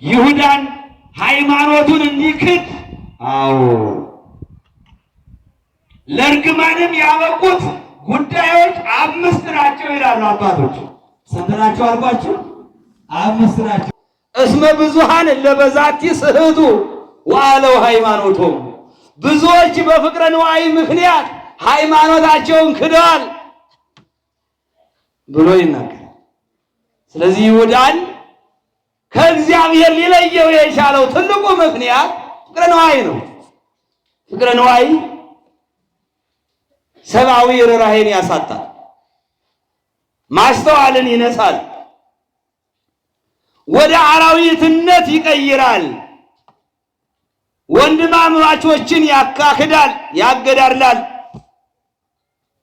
ይሁዳን ሃይማኖቱን እንዲክድ፣ አዎ ለእርግማንም ያበቁት ጉዳዮች 5 ናቸው ይላሉ አባቶች። ስንት ናቸው አልኳችሁ? 5 ናቸው። እስመ ብዙሃን ለበዛቲ ስህቱ ወአለው ሃይማኖቶም፣ ብዙዎች በፍቅረ ንዋይ ምክንያት ሃይማኖታቸውን ክደዋል ብሎ ይናገራል። ስለዚህ ይሁዳን ከእግዚአብሔር ሊለየው የቻለው ትልቁ ምክንያት ፍቅረ ንዋይ ነው። ፍቅረ ንዋይ ሰብአዊ ርኅራኄን ያሳጣል፣ ማስተዋልን ይነሳል፣ ወደ አራዊትነት ይቀይራል፣ ወንድማማቾችን ያካክዳል፣ ያገዳድላል።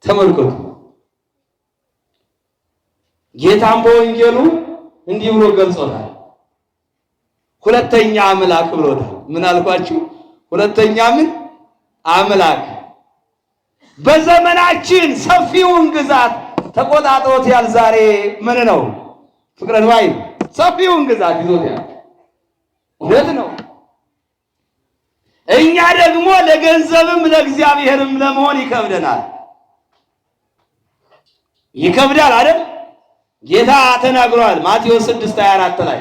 ተመልከቱ፣ ጌታም በወንጌሉ እንዲህ ብሎ ገልጾታል። ሁለተኛ አምላክ ብሎታል። ምን አልኳችሁ? ሁለተኛ ምን አምላክ። በዘመናችን ሰፊውን ግዛት ተቆጣጥሮት ያል ዛሬ ምን ነው? ፍቅረ ንዋይ ሰፊውን ግዛት ይዞት ያል። እውነት ነው። እኛ ደግሞ ለገንዘብም ለእግዚአብሔርም ለመሆን ይከብደናል። ይከብዳል አይደል? ጌታ ተናግሯል ማቴዎስ 6:24 ላይ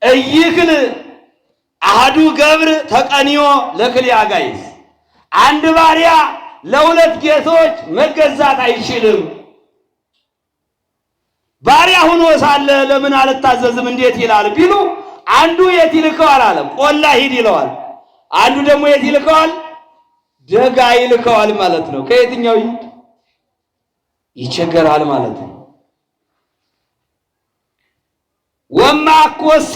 እይክል አሐዱ ገብር ተቀኒዮ ለክልኤ አጋእዝት፣ አንድ ባሪያ ለሁለት ጌቶች መገዛት አይችልም። ባሪያ ሆኖ ሳለ ለምን አልታዘዝም እንዴት ይላል ቢሉ፣ አንዱ የት ይልከዋል አለ፣ ቆላ ሂድ ይለዋል። አንዱ ደግሞ የት ይልከዋል? ደጋ ይልከዋል ማለት ነው። ከየትኛው ይሂድ? ይቸገራል ማለት ነው። ወማኮሰ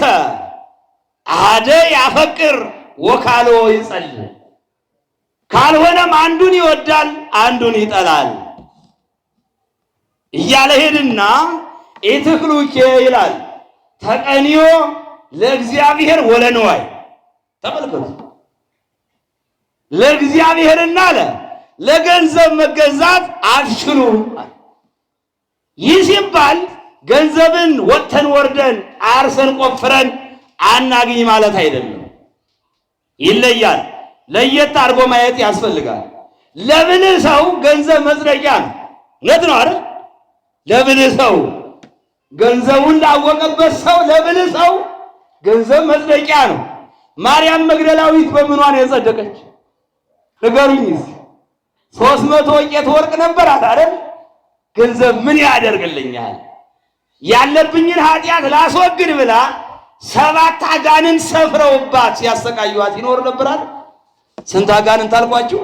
አደ ያፈቅር ወካሎ ይጸልይ፣ ካልሆነም አንዱን ይወዳል አንዱን ይጠላል እያለ ሄድና ኢትክሉኬ ይላል ተቀኒዮ ለእግዚአብሔር ወለንዋይ። ተመልከቱ፣ ለእግዚአብሔርና አለ ለገንዘብ መገዛት አትችሉም። ይህ ሲባል ገንዘብን ወጥተን ወርደን አርሰን ቆፍረን አናግኝ ማለት አይደለም። ይለያል። ለየት አድርጎ ማየት ያስፈልጋል። ለብልህ ሰው ገንዘብ መጽደቂያ ነው። እውነት ነው አይደል? ለብልህ ሰው ገንዘቡን ላወቀበት ሰው ለብልህ ሰው ገንዘብ መጽደቂያ ነው። ማርያም መግደላዊት በምኗ ነው የጸደቀች? ንገሩኝ እስኪ። 300 ወቄት ወርቅ ነበራት አይደል? ገንዘብ ምን ያደርግልኛል? ያለብኝን ኃጢአት ላስወግድ ብላ 7 አጋንንት ሰፍረውባት ሲያሰቃዩዋት ይኖር ነበር አይደል? ስንት አጋንንት አልኳችሁ?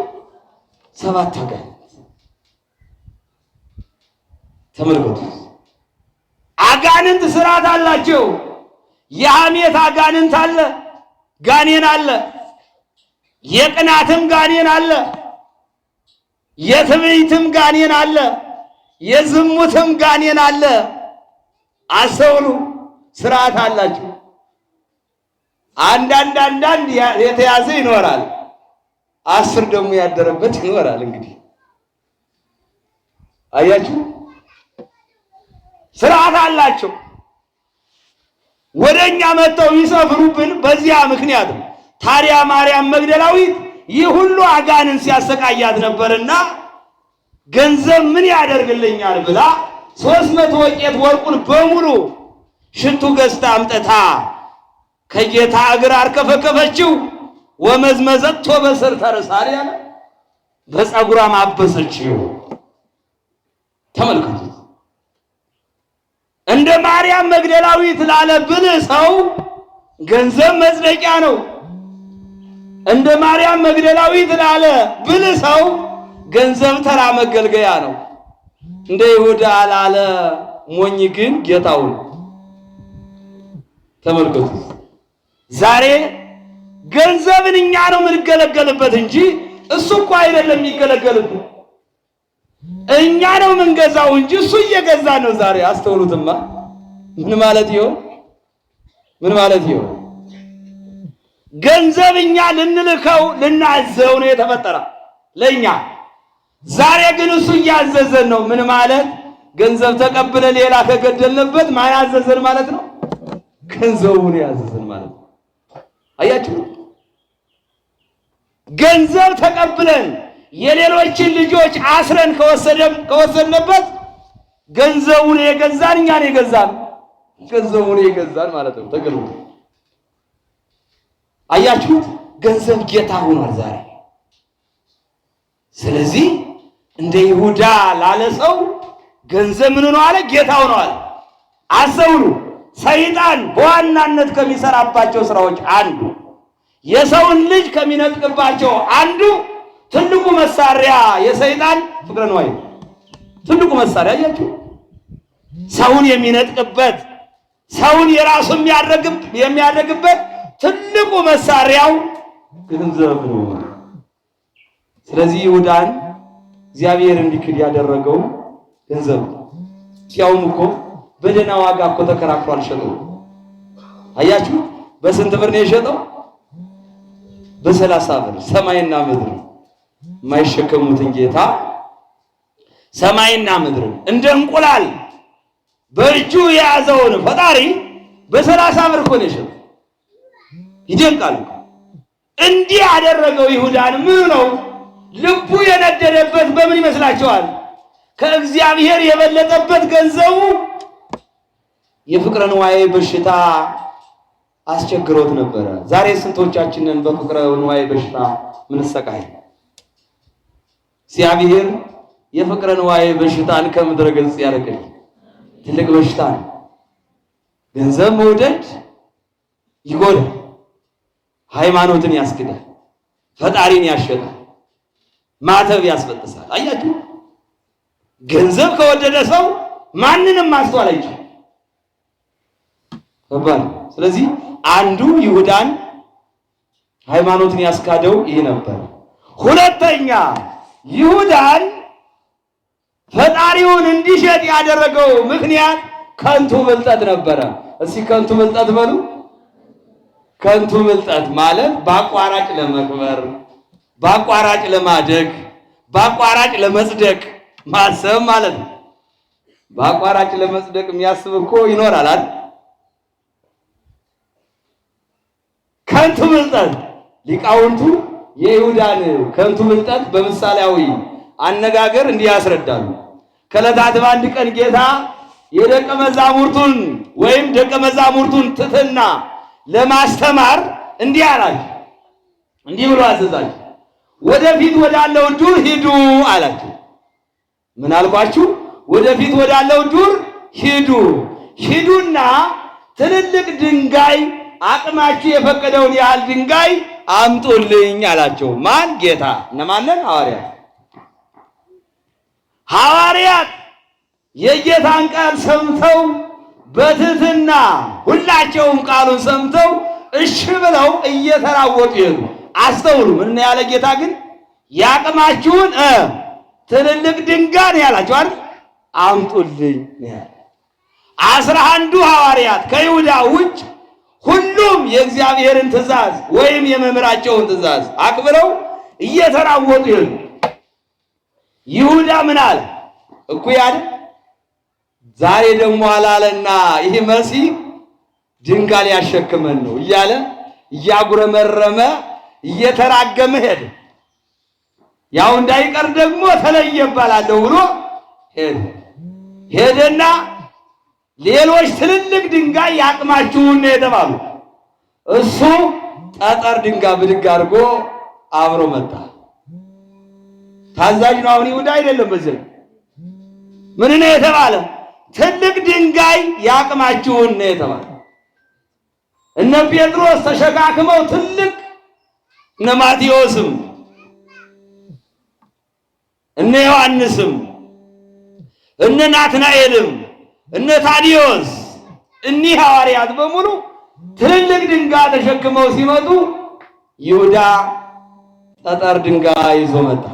7 አጋንንት። ተመልከቱ። አጋንንት ስርዓት አላቸው። የሐሜት አጋንንት አለ፣ ጋኔን አለ። የቅናትም ጋኔን አለ፣ የትዕቢትም ጋኔን አለ፣ የዝሙትም ጋኔን አለ። አስተውሉ፣ ስርዓት አላቸው። አንዳንድ አንዳንድ የተያዘ ይኖራል፣ 10 ደግሞ ያደረበት ይኖራል። እንግዲህ አያችሁ፣ ስርዓት አላቸው። ወደኛ መጥተው ይሰፍሩብን በዚያ ምክንያት ነው። ታዲያ ማርያም መግደላዊት ይህ ሁሉ አጋንንት ሲያሰቃያት ነበርና ገንዘብ ምን ያደርግልኛል ብላ 300 ወቄት ወርቁን በሙሉ ሽቱ ገዝታ አምጥታ ከጌታ እግር አርከፈከፈችው። ወመዝመዘቶ በስር ተርሳሪ አለ፣ በፀጉሯ ማበሰችው። ተመልከቱ፣ እንደ ማርያም መግደላዊት ላለ ብልህ ሰው ገንዘብ መጽደቂያ ነው። እንደ ማርያም መግደላዊት ላለ ብልህ ሰው ገንዘብ ተራ መገልገያ ነው። እንደ ይሁዳ ላለ ሞኝ ግን ጌታው ነው። ተመልከቱ፣ ዛሬ ገንዘብን እኛ ነው የምንገለገልበት እንጂ እሱ እኮ አይደለም የሚገለገልበት። እኛ ነው የምንገዛው እንጂ እሱ እየገዛ ነው። ዛሬ አስተውሉትማ። ምን ማለት ይሆን? ምን ማለት ይሆን? ገንዘብ እኛ ልንልከው ልናዘው ነው የተፈጠረ ለኛ። ዛሬ ግን እሱ እያዘዘን ነው። ምን ማለት? ገንዘብ ተቀብለ ሌላ ከገደልንበት ማን አዘዘን ማለት ነው? ገንዘቡን ያዘዝን ማለት ነው። አያችሁ፣ ገንዘብ ተቀብለን የሌሎችን ልጆች አስረን ከወሰድንበት ገንዘቡን የገዛን እኛን የገዛን ገንዘቡን የገዛን ማለት ነው። ተገልብጦ አያችሁት? ገንዘብ ጌታ ሆኗል ዛሬ። ስለዚህ እንደ ይሁዳ ላለ ሰው ገንዘብ ምን ሆኗል? ጌታ ሆኗል። አስተውሉ። ሰይጣን በዋናነት ከሚሰራባቸው ስራዎች አንዱ የሰውን ልጅ ከሚነጥቅባቸው አንዱ ትልቁ መሳሪያ የሰይጣን ፍቅረ ንዋይ ትልቁ መሳሪያ አያችሁ፣ ሰውን የሚነጥቅበት ሰውን የራሱ የሚያደርግበት ትልቁ መሳሪያው ገንዘብ ነው። ስለዚህ ይሁዳን እግዚአብሔር እንዲክድ ያደረገው ገንዘብ ነው። ያውም እኮ በደህና ዋጋ እኮ ተከራክሮ አልሸጠው። አያችሁ፣ በስንት ብር ነው የሸጠው? በ30 ብር። ሰማይና ምድር የማይሸከሙትን ጌታ ሰማይና ምድር እንደ እንቁላል በእጁ የያዘውን ፈጣሪ በ30 ብር እኮ ነው የሸጠው። ይደንቃል። እንዲህ ያደረገው ይሁዳን ምኑ ነው ልቡ የነደደበት? በምን ይመስላችኋል? ከእግዚአብሔር የበለጠበት ገንዘቡ የፍቅረ ንዋይ በሽታ አስቸግሮት ነበረ። ዛሬ ስንቶቻችንን በፍቅረ ንዋይ በሽታ ምንሰቃይ? እግዚአብሔር የፍቅረ ንዋይ በሽታን ከምድረ ገጽ ያርቅልን። ትልቅ በሽታ ነው። ገንዘብ መውደድ ይጎዳል፣ ሃይማኖትን ያስክዳል፣ ፈጣሪን ያሸጣል፣ ማተብ ያስበጥሳል። አያችሁ፣ ገንዘብ ከወደደ ሰው ማንንም ማስተዋል አይችልም። ከባድ። ስለዚህ አንዱ ይሁዳን ሃይማኖትን ያስካደው ይህ ነበር። ሁለተኛ ይሁዳን ፈጣሪውን እንዲሸጥ ያደረገው ምክንያት ከንቱ ብልጠት ነበረ። እስኪ ከንቱ ብልጠት በሉ። ከንቱ ብልጠት ማለት በአቋራጭ ለመክበር፣ በአቋራጭ ለማደግ፣ በአቋራጭ ለመጽደቅ ማሰብ ማለት ነው። በአቋራጭ ለመጽደቅ የሚያስብ እኮ ይኖራል አይደል? ከንቱ ብልጠት ሊቃውንቱ የይሁዳን ከንቱ ብልጠት በምሳሌያዊ አነጋገር እንዲህ ያስረዳሉ። ከዕለታት በአንድ ቀን ጌታ የደቀ መዛሙርቱን ወይም ደቀ መዛሙርቱን ትሕትና ለማስተማር እንዲህ አላቸው። እንዲህ ብሎ አዘዛቸው። ወደፊት ወዳለው ዱር ሂዱ አላቸው። ምን አልኳችሁ? ወደፊት ወዳለው ዱር ሂዱ። ሂዱና ትልልቅ ድንጋይ አቅማችሁ የፈቀደውን ያህል ድንጋይ አምጡልኝ አላቸው። ማን? ጌታ። እነማንን? ሐዋርያት። ሐዋርያት የጌታን ቃል ሰምተው በትሕትና ሁላቸውም ቃሉን ሰምተው እሺ ብለው እየተራወጡ ይሄዱ። አስተውሉ። ምን ያለ ጌታ ግን ያቅማችሁን ትልልቅ ድንጋይ ነው ያላቸው አይደል? አምጡልኝ ነው ያለ። 11ዱ ሐዋርያት ከይሁዳ ውጭ ሁሉም የእግዚአብሔርን ትእዛዝ ወይም የመምህራቸውን ትእዛዝ አክብረው እየተራወጡ ይሄዱ። ይሁዳ ምን አለ? እኩይ አይደል? ዛሬ ደግሞ አላለና ይህ መሲህ ድንጋይ ሊያሸክመን ነው እያለ እያጉረመረመ እየተራገመ ሄደ። ያው እንዳይቀር ደግሞ ተለየ እባላለሁ ብሎ ሄደ። ሄደና ሌሎች ትልልቅ ድንጋይ ያቅማችሁን ነው የተባሉ፣ እሱ ጠጠር ድንጋይ ብድግ አድርጎ አብሮ መጣ። ታዛዥ ነው አሁን ይሁዳ አይደለም። በዚህ ምን ነው የተባለ? ትልቅ ድንጋይ ያቅማችሁን ነው የተባለ። እነ ጴጥሮስ ተሸካክመው ትልቅ፣ እነ ማቴዎስም እነ ዮሐንስም እነ ናትናኤልም እነ ታዲዮስ እኒህ ሐዋርያት በሙሉ ትልልቅ ድንጋይ ተሸክመው ሲመጡ ይሁዳ ጠጠር ድንጋይ ይዞ መጣ።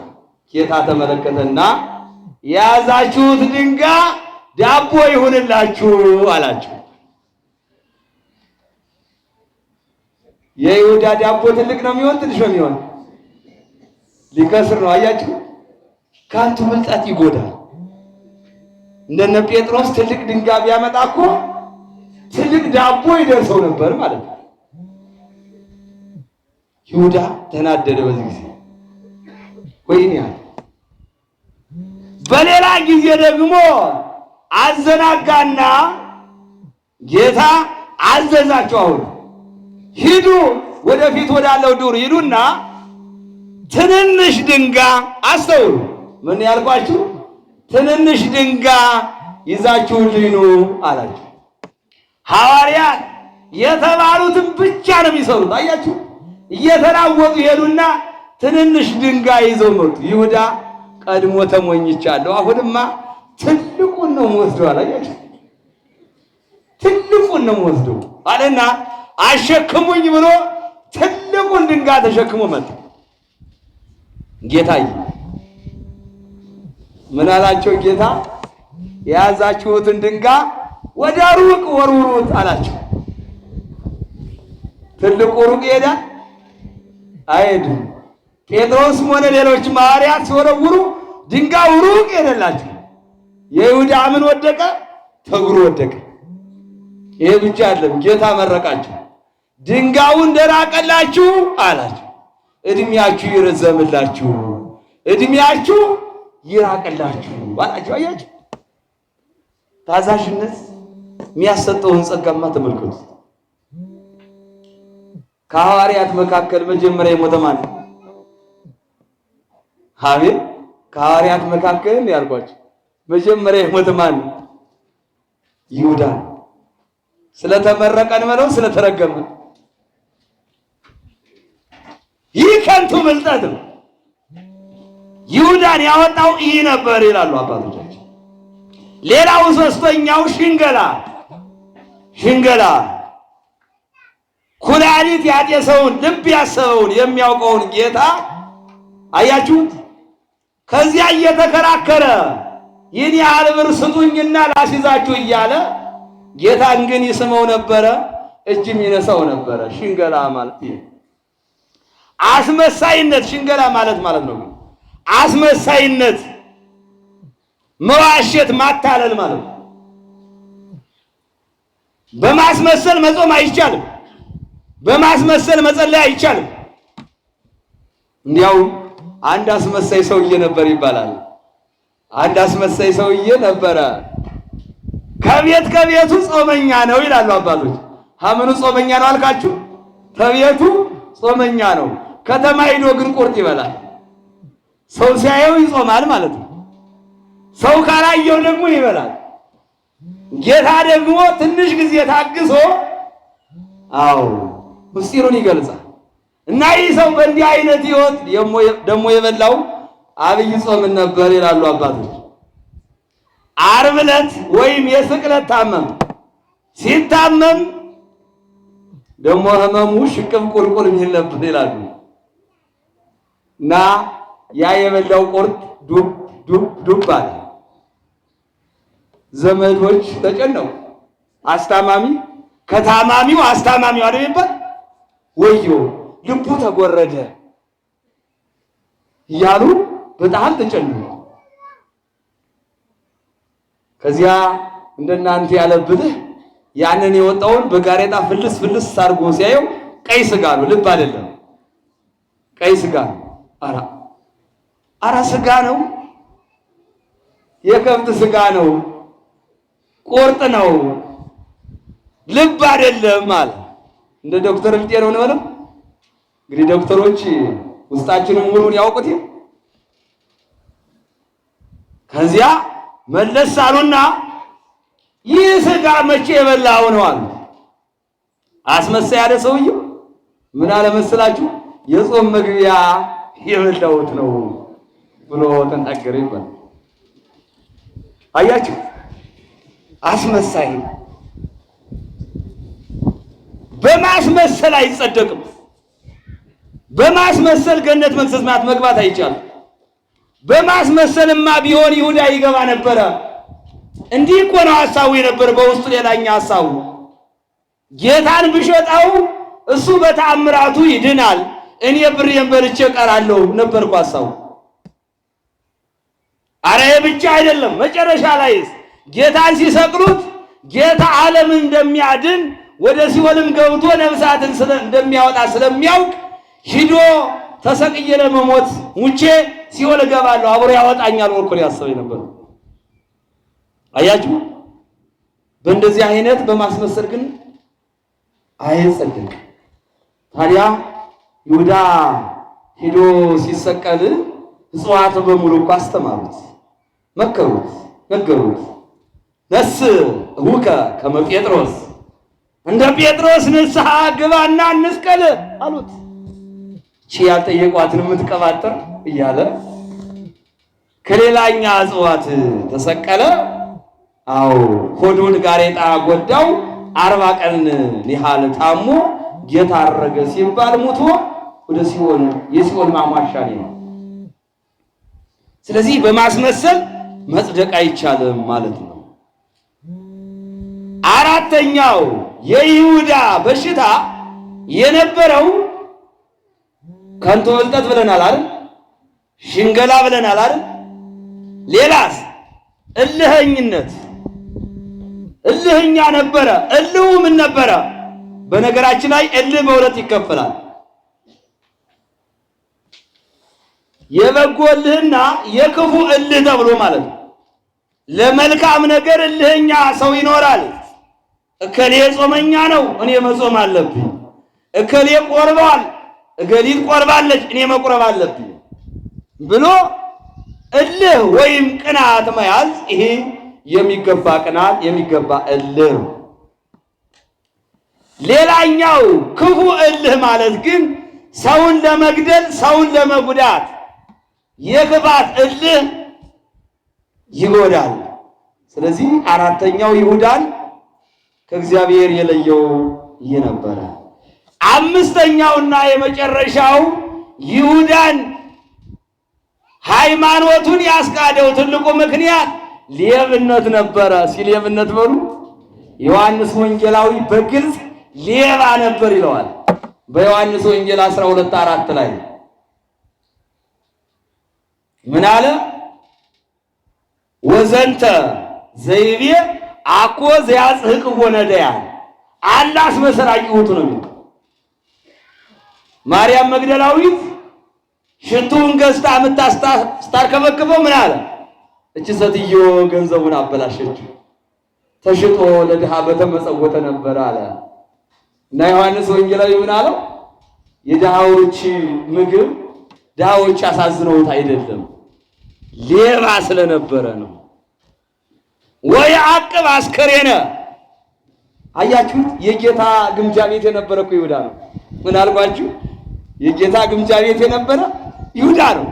ጌታ ተመለከተና የያዛችሁት ድንጋይ ዳቦ ይሁንላችሁ አላችሁ። የይሁዳ ዳቦ ትልቅ ነው የሚሆን ትንሽ ነው የሚሆን? ሊከስር ነው። አያችሁ፣ ከንቱ ብልጠት ይጎዳል። እንደነ ጴጥሮስ ትልቅ ድንጋይ ቢያመጣ እኮ ትልቅ ዳቦ ይደርሰው ነበር ማለት ነው። ይሁዳ ተናደደ በዚህ ጊዜ ወይኔ አለ። በሌላ ጊዜ ደግሞ አዘናጋና ጌታ አዘዛቸው። አሁን ሂዱ፣ ወደፊት ወዳለው ዱር ሂዱና ትንንሽ ድንጋይ አስተውሉ። ምን ያልኳችሁ? ትንንሽ ድንጋይ ይዛችሁልኝ ኑ አላቸው። ሐዋርያት የተባሉትን ብቻ ነው የሚሰሩት። አያችሁ፣ እየተራወጡ ሄዱና ትንንሽ ድንጋይ ይዘው መጡ። ይሁዳ ቀድሞ ተሞኝቻለሁ፣ አሁንማ ትልቁን ነው የምወስደው አለ። አያችሁ፣ ትልቁን ነው የምወስደው አለና አሸክሙኝ ብሎ ትልቁን ድንጋይ ተሸክሞ መጣ። ጌታዬ ምን አላቸው? ጌታ የያዛችሁትን ድንጋይ ወደ ሩቅ ወርውሩት አላቸው። ትልቁ ሩቅ ይሄዳል አይሄድም። ጴጥሮስም ሆነ ሌሎች ሐዋርያት ሲወረውሩ ድንጋዩ ሩቅ ሄደላቸው። የይሁዳ ምን ወደቀ? ተግሩ ወደቀ። ይሄ ብቻ አይደለም፣ ጌታ መረቃቸው። ድንጋዩ እንደራቀላችሁ አላቸው። እድሜያችሁ ይረዘምላችሁ፣ እድሜያችሁ ይራቅላችሁ አላቸው። አያችሁ፣ ታዛዥነት የሚያሰጠውን ጸጋማ ተመልከቱ። ከሐዋርያት መካከል መጀመሪያ የሞተ ማን ነው? አቤት፣ ከሐዋርያት መካከል ያልኳቸው መጀመሪያ የሞተ ማን ነው? ይሁዳ። ስለተመረቀን በለው ስለተረገመ። ይህ ከንቱ ብልጠት ነው። ይሁዳን ያወጣው ይህ ነበር ይላሉ አባቶቻችን። ሌላው ሶስተኛው ሽንገላ፣ ሽንገላ ኩላሊት ያጤሰውን ልብ ያሰበውን የሚያውቀውን ጌታ አያችሁት? ከዚያ እየተከራከረ ይህን ያህል ብር ስጡኝና ላስይዛችሁ እያለ ጌታን ግን ይስመው ነበረ፣ እጅም ይነሳው ነበረ። ሽንገላ ማለት ይሄ አስመሳይነት፣ ሽንገላ ማለት ማለት ነው። ግን አስመሳይነት፣ መዋሸት፣ ማታለል ማለት ነው። በማስመሰል መጾም አይቻልም። በማስመሰል መጸለይ አይቻልም። እንዲያው አንድ አስመሳይ ሰውዬ ነበር ይባላል። አንድ አስመሳይ ሰውዬ ነበረ። ከቤት ከቤቱ ጾመኛ ነው ይላሉ አባቶች። ሀምኑ ጾመኛ ነው አልካችሁ? ከቤቱ ጾመኛ ነው። ከተማ ሂዶ ግን ቁርጥ ይበላል። ሰው ሲያየው ይጾማል ማለት ነው። ሰው ካላየው ደግሞ ይበላል። ጌታ ደግሞ ትንሽ ጊዜ ታግሶ አዎ ምስጢሩን ይገልጻል። እና ይህ ሰው በእንዲህ አይነት ሕይወት ደግሞ የበላው አብይ ጾምን ነበር ይላሉ አባቶች። ዓርብ ዕለት ወይም የስቅለት ታመም። ሲታመም ደግሞ ህመሙ ሽቅብ ቁልቁል የሚል ነበር ይላሉ። እና ያ የበላው ቁርጥ ዱብ ዱብ ዱብ አለ። ዘመዶች ተጨነቁ። አስታማሚ ከታማሚው አስታማሚው አይደል የሚባል ወዮ ልቡ ተጎረደ እያሉ በጣም ተጨነቁ። ከዚያ እንደናንተ ያለ ብልህ ያንን የወጣውን በጋሬጣ ፍልስ ፍልስ አድርጎ ሲያየው ቀይ ስጋ ነው፣ ልብ አይደለም፣ ቀይ ስጋ ነው። አራ አራ ስጋ ነው፣ የከብት ስጋ ነው፣ ቁርጥ ነው፣ ልብ አይደለም አለ። እንደ ዶክተር ብጤ ነው እንበለው እንግዲህ ዶክተሮች ውስጣችንን ሙሉን ያውቁት። ከዚያ መለስ አሉና ይህ ስጋ መቼ የበላው ነው አሉ። አስመሳይ ያለ ሰውዬው ምን አለ መሰላችሁ? የጾም መግቢያ የበላሁት ነው ብሎ ተናገረ ይባላል። አያችሁ፣ አስመሳይ በማስመሰል አይጸደቅም። በማስመሰል ገነት መንግሥተ ሰማያት መግባት አይቻልም። በማስመሰልማ ቢሆን ይሁዳ ይገባ ነበረ። እንዲህ እኮ ነው ሐሳቡ የነበረ። በውስጡ ሌላኛ ሐሳቡ ጌታን ብሸጠው እሱ በተአምራቱ ይድናል፣ እኔ ብሬን በልቼ እቀራለሁ ነበር እኮ ሐሳቡ። አረ ብቻ አይደለም፣ መጨረሻ ላይስ ጌታን ሲሰቅሉት ጌታ ዓለምን እንደሚያድን ወደ ሲኦልም ገብቶ ነፍሳትን እንደሚያወጣ ስለሚያውቅ ሂዶ ተሰቅዬ ለመሞት ሙቼ ሲኦል እገባለሁ አብሮ ያወጣኛል ብሎ እኮ ነው ያሰበኝ ነበር። አያችሁ፣ በእንደዚህ አይነት በማስመሰል ግን አይጸድቅ። ታዲያ ይሁዳ ሄዶ ሲሰቀል እጽዋት በሙሉ እኮ አስተማሩት፣ መከሩት፣ ነገሩት። ነስ እሁከ ከመ ጴጥሮስ፣ እንደ ጴጥሮስ ንስሐ ግባና እንስቀል አሉት። ቺ ያልጠየቋትን የምትቀባጥር እያለ ከሌላኛ እጽዋት ተሰቀለ። አዎ ሆዱን ጋሬጣ ጎዳው። 40 ቀን ያህል ታሞ ጌታ አረገ ሲባል ሙቶ ወደ ሲኦል የሲኦል ማሟሻ ነው። ስለዚህ በማስመሰል መጽደቅ አይቻልም ማለት ነው። አራተኛው የይሁዳ በሽታ የነበረው ከንቱ ብልጠት ብለናል አይደል? ሽንገላ ብለናል አይደል? ሌላስ እልህኝነት፣ እልህኛ ነበረ። እልሁ ምን ነበረ? በነገራችን ላይ እልህ በሁለት ይከፈላል። የበጎ እልህና የክፉ እልህ ተብሎ ማለት ነው። ለመልካም ነገር እልህኛ ሰው ይኖራል። እከሌ ጾመኛ ነው፣ እኔ መጾም አለብኝ። እከሌ ቆርቧል፣ እገሊት ቆርባለች፣ እኔ መቁረብ አለብኝ ብሎ እልህ ወይም ቅናት መያዝ፣ ይሄ የሚገባ ቅናት የሚገባ እልህ ነው። ሌላኛው ክፉ እልህ ማለት ግን ሰውን ለመግደል ሰውን ለመጉዳት የክፋት እልህ ይጎዳል። ስለዚህ አራተኛው ይሁዳን ከእግዚአብሔር የለየው ይህ ነበረ። አምስተኛውና የመጨረሻው ይሁዳን ሃይማኖቱን ያስካደው ትልቁ ምክንያት ሌብነት ነበረ። ሲል ሌብነት በሉ ዮሐንስ ወንጌላዊ በግልጽ ሌባ ነበር ይለዋል። በዮሐንስ ወንጌል 12:4 ላይ ምን አለ? ወዘንተ ዘይቤ አኮ ዘያጽሕቅ ወነዳያን አላስ መሰራቂ ውቱ ነው የሚለው። ማርያም መግደላዊት ሽቱውን ገዝታ ስታርከበክበው ምን አለ? እቺ ሴትዮ ገንዘቡን አበላሸችው፣ ተሽጦ ለድሃ በተመጸወተ ነበር አለ። እና ዮሐንስ ወንጌላዊ ምን አለው? የድሃዎች ምግብ ድሃዎች አሳዝነውት አይደለም፣ ሌባ ስለነበረ ነው። ወይ አቅብ አስከሬነ። አያችሁት? የጌታ ግምጃ ቤት የነበረ እኮ ይሁዳ ነው። ምን አልኳችሁ? የጌታ ግምጃ ቤት የነበረ ይሁዳ ነው።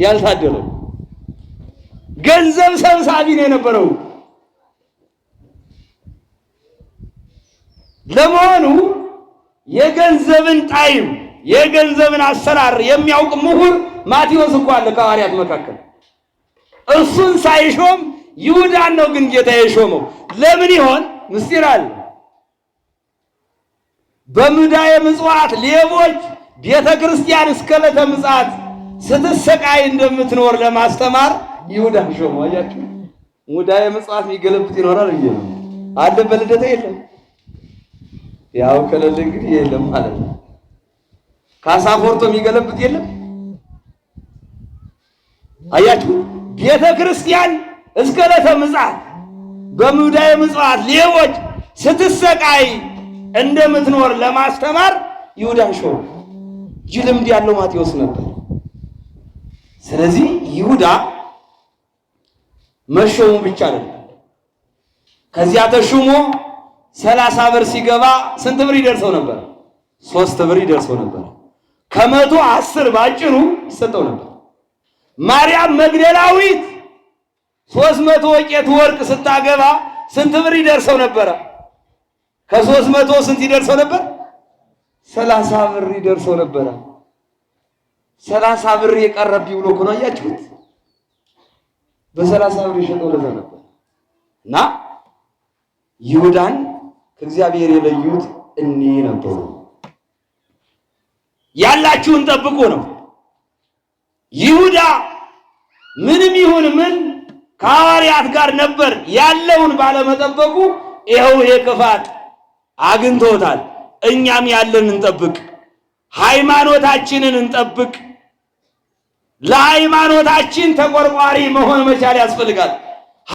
ያልታደለው ገንዘብ ሰብሳቢ ነው የነበረው። ለመሆኑ የገንዘብን ጣዕም የገንዘብን አሰራር የሚያውቅ ምሁር ማቴዎስ እኮ አለ ከሐዋርያት መካከል። እሱን ሳይሾም ይሁዳን ነው ግን ጌታ የሾመው። ለምን ይሆን? ምስጢር አለ። በሙዳየ ምጽዋት ሌቦች ቤተ ክርስቲያን እስከ ዕለተ ምጽአት ስትሰቃይ እንደምትኖር ለማስተማር ይሁዳን ሾመው። አያችሁ፣ ሙዳየ ምጽዋት የሚገለብጥ ይኖራል ብዬ ነው። አለ በልደታ የለም። ያው ከሌለ እንግዲህ የለም ማለት ነው። ካሳፎርቶ የሚገለብጥ የለም። አያችሁ፣ ቤተ ክርስቲያን እስከ ዕለተ ምጽአት በሙዳየ ምጽዋት ሌቦች ስትሰቃይ እንደምትኖር ለማስተማር ይሁዳን ሾመ። ይህ ልምድ ያለው ማቴዎስ ነበር። ስለዚህ ይሁዳ መሾሙ ብቻ አይደለም። ከዚያ ተሹሞ 30 ብር ሲገባ ስንት ብር ይደርሰው ነበር? 3 ብር ይደርሰው ነበር። ከ110 ባጭሩ ይሰጠው ነበር። ማርያም መግደላዊት 300 ወቄት ወርቅ ስታገባ ስንት ብር ይደርሰው ነበረ? ከ300 ስንት ይደርሰው ነበር? 30 ብር ይደርሰው ነበረ። 30 ብር የቀረብኝ ብሎ እኮ ነው። አያችሁት? በ30 ብር የሸጠው ለዛ ነበር። እና ይሁዳን ከእግዚአብሔር የለዩት እኒህ ነበሩ። ያላችሁን ጠብቁ ነው። ይሁዳ ምንም ይሁን ምን ከሐዋርያት ጋር ነበር። ያለውን ባለመጠበቁ ይኸው ይሄ ክፋት አግኝቶታል። እኛም ያለን እንጠብቅ፣ ሃይማኖታችንን እንጠብቅ። ለሃይማኖታችን ተቆርቋሪ መሆን መቻል ያስፈልጋል።